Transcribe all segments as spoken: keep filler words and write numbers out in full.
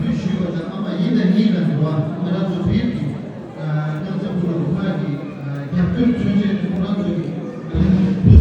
བོད་ཞུས་པ་དང་ཨ་མ་ཡིན་དང་མིན་དང་འགྲོ་བ་ང་རང་ཚོ་བོད་ཀྱི་སྐྱབས་མགོན་རིན་པོ་ཆེ་ཁོ་རང་ཚོ་གི་བུ་ཚོ།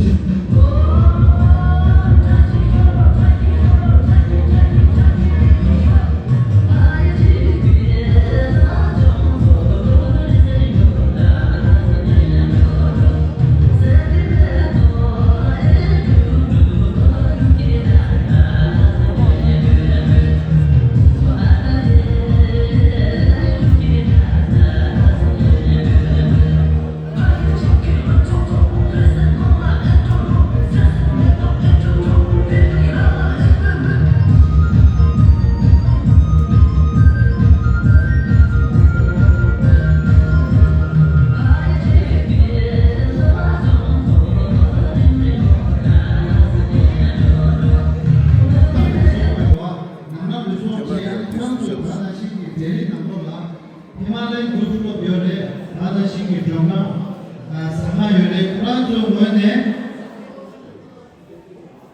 ནང་ལ་མི་སོང་བྱས་ཡང་ཁོ་རང་ཚོའི་ད་ད་ཞིག་གི་ལྡེ་རིགས་ནང་ལོགས་ལ་ཧི་མ་ལ་ཡའི་རྒྱུད་སློབ་ཡོད་རེད། ད་ད་ཞིག་གི་སྒྲོལ་མ་ཟ་ཁང་ཡོད་རེད། ཁོ་རང་ཚོའི་ངོས་ནས་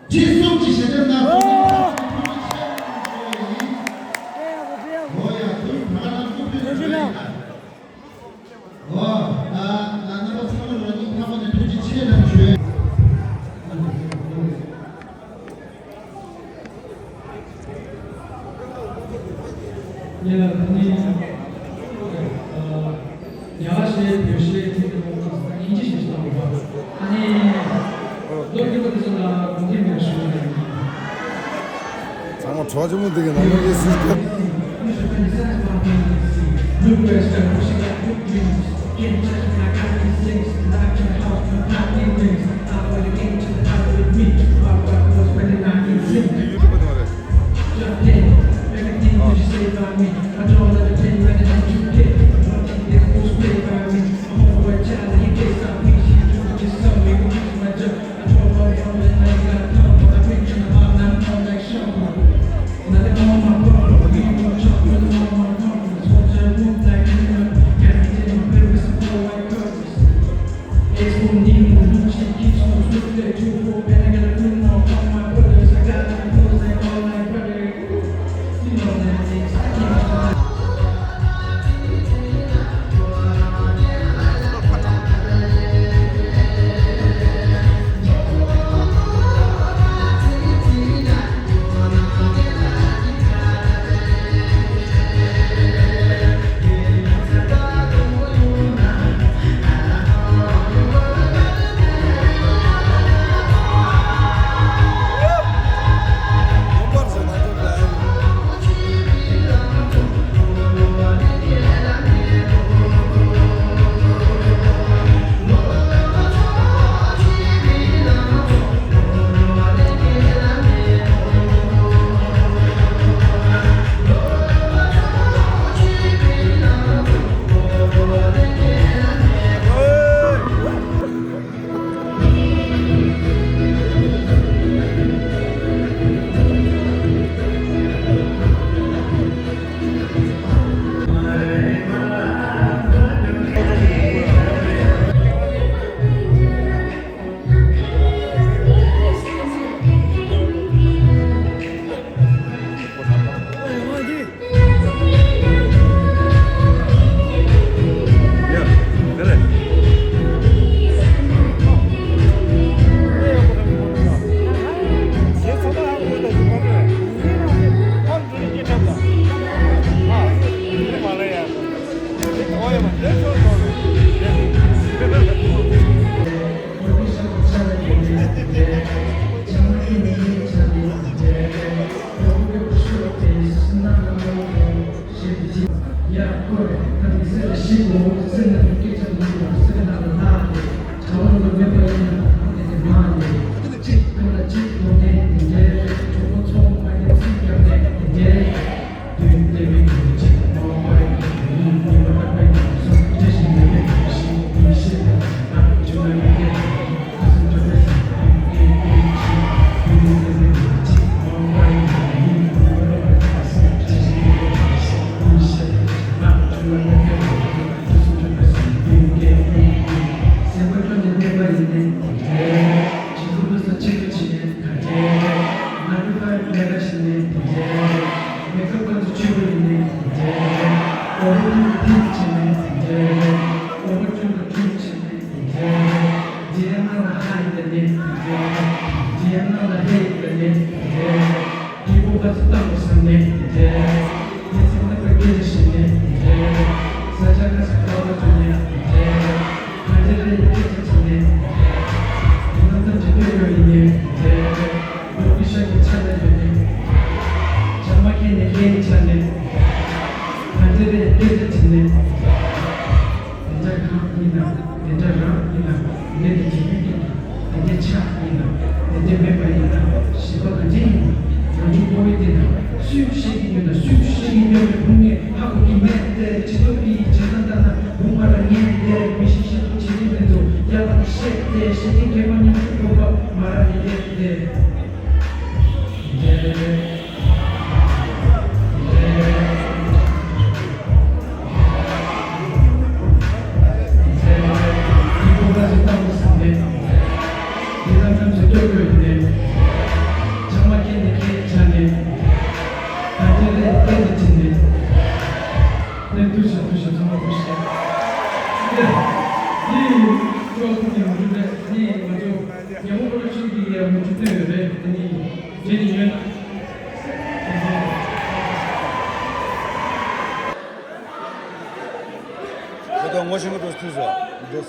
ཁྲི་གསུམ་གྱི་ཞལ་འདེབས་གནང་སོང་། ཐུགས་རྗེ་ཆེ་གནང་ཞུ་ཡ་ཡིན། འོ་ཡ། དུས་ད་ང་རང་སྐུ་མདུན་ནས་ཡིན་ལ། ཨོ། ད་ད་རྣམ་པ་ཚང་མ་རང་ཉིད་ཕ་མ་ནས་ཐུགས་རྗེ་ཆེ་གནང་ཞུ། ཉེ་ལ་ད་ནི་ཡ་ཞེས་བོད་ཞེས་དེ་དེ་མོ་ཨིན་ཇི་ཞེས་བཏང་བ། ཨ་ནི་ལོ་རྒྱུན་པ་དེ་ཚོ་ལ་དགོངས་དག་མེད་ཞུ་བ་ཡིན། ཚང་མ་གྲོགས་ཆེན་མོ་འདི་གི་ནང་ལོགས་ལ་སུས་ཀྱང་། དེ་འདྲ་གང་ཡིན་ན། དེ་འདྲ་རང་ཡིན་ན། ངས་འདི་བྱེད་རྒྱུ་ཡིན་ན། དེ་འདྲའི་ཆ་ཡིན་ན། དེ་འདྲ་མེད་པ་ཡིན་ན། གཞན་པ་གང་ཅི་ཡིན་ན། རང་བྱུང་ཁོ་བོས་བལྟས་ན། སུས་བཤད་ཀྱི་ཡོད་ན། སུས་བཤད་ཀྱི་ཡོད་མེད་ཁོང་ངས་ཧ་གོ་གི་མེད་དེ། ཇི་ལྟར་བི་ཇི་ལྟར་ལྟ་ན་བུ་ང་རང་ངས་དེ་མི་ཤེས་ཤེས་ཐུབ་བྱེད་ཀྱི་མེད་འདུག་ཡར་ལངས་བཤད་དེ་བཤད་ཀྱི་མཁས་པ་མཉམ་དུ་གོ་བ་ང་རང་ཡིན་དེ། དེ་རེད། ཁོ་ཚོ་ངོ་ཤེས་མི་འདུག་ཐུག་སོང་འདུག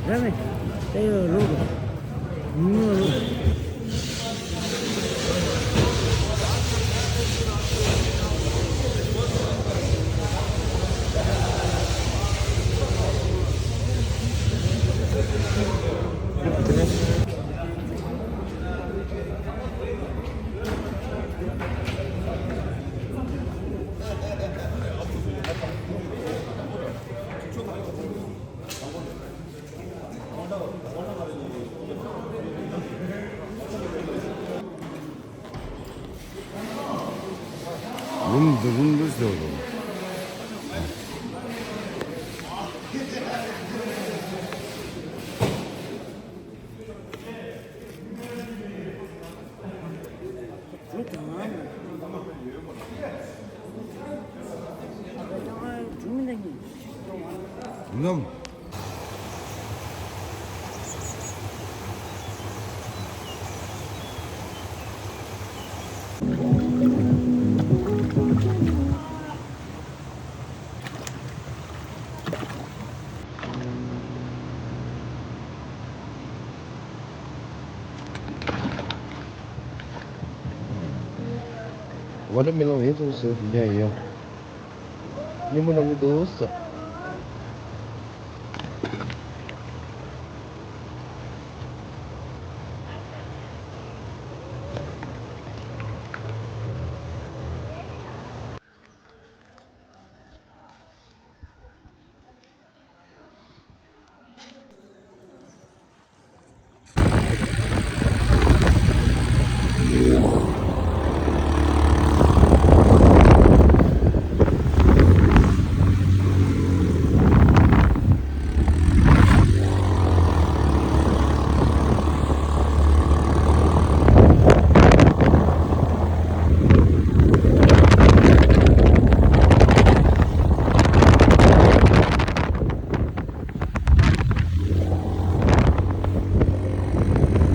Let me tell you, na. Watermelon ཡིན་ཐུག་སུ་ཉལ་ཡོང་། སྙིང་པོ་ནང་གི་འདུག་ས།